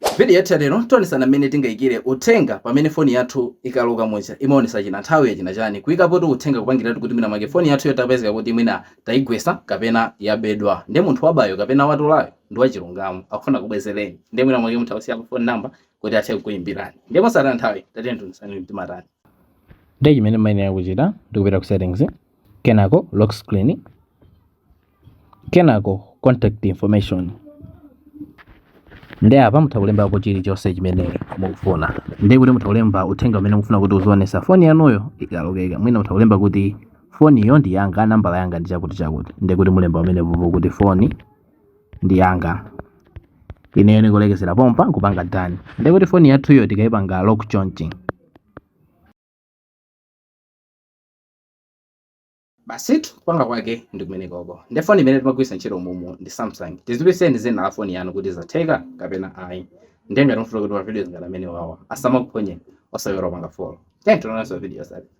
Video yathu lero tionesana mmene tingayikire uthenga pamene foni yathu ikaloka muja imaonesa china nthawi yachina chani, kuyikapo uthenga kupangiratu kuti mwina mwake foni yathu yotapezeka kuti mwina tayigwesa kapena yabedwa, ndi munthu wabayo kapena watolayo ndi wachilungamo, akufuna kubwezereni, ndi mwina mwake mutha kusiya phone number kuti athe kukuyimbirani. Ndiye mosataya nthawi, tatiyeni tionesane timatani. Ndiye chimene mumayenera kuchita ndikupita ku Settings, kenako Lock screen, kenako Contact information. Ndi apa mutha kulembapo chilichonse chimene mukufuna. Ndiye kuti mutha kulemba uthenga umene mukufuna kuti uzionesa foni yanuyo ikalokeka. Mwina mutha kulemba kuti foniyo ndi yanga, nambala yanga ndi chakuti chakuti. Ndiye kuti mulemba pamenepopo kuti foni ndi yanga. Ineyo ndikulekezera pompa, kupanga done. Ndiye kuti foni yathuyo tikayipanga lock chonchi. Basitu, kupanga kwake ndi kumenekoko. Ndi foni imene timagwiritsa ntchito mumu ndi Samsung. Tidziwitseni dzina la foni yanu kuti zatheka kapena ayi. Ndiye ngati mufuna kuti ma videos ngati amene wawa asamakuphonyeni, osaiwala kupanga follow. Tiyeni tionanso video yotsatira.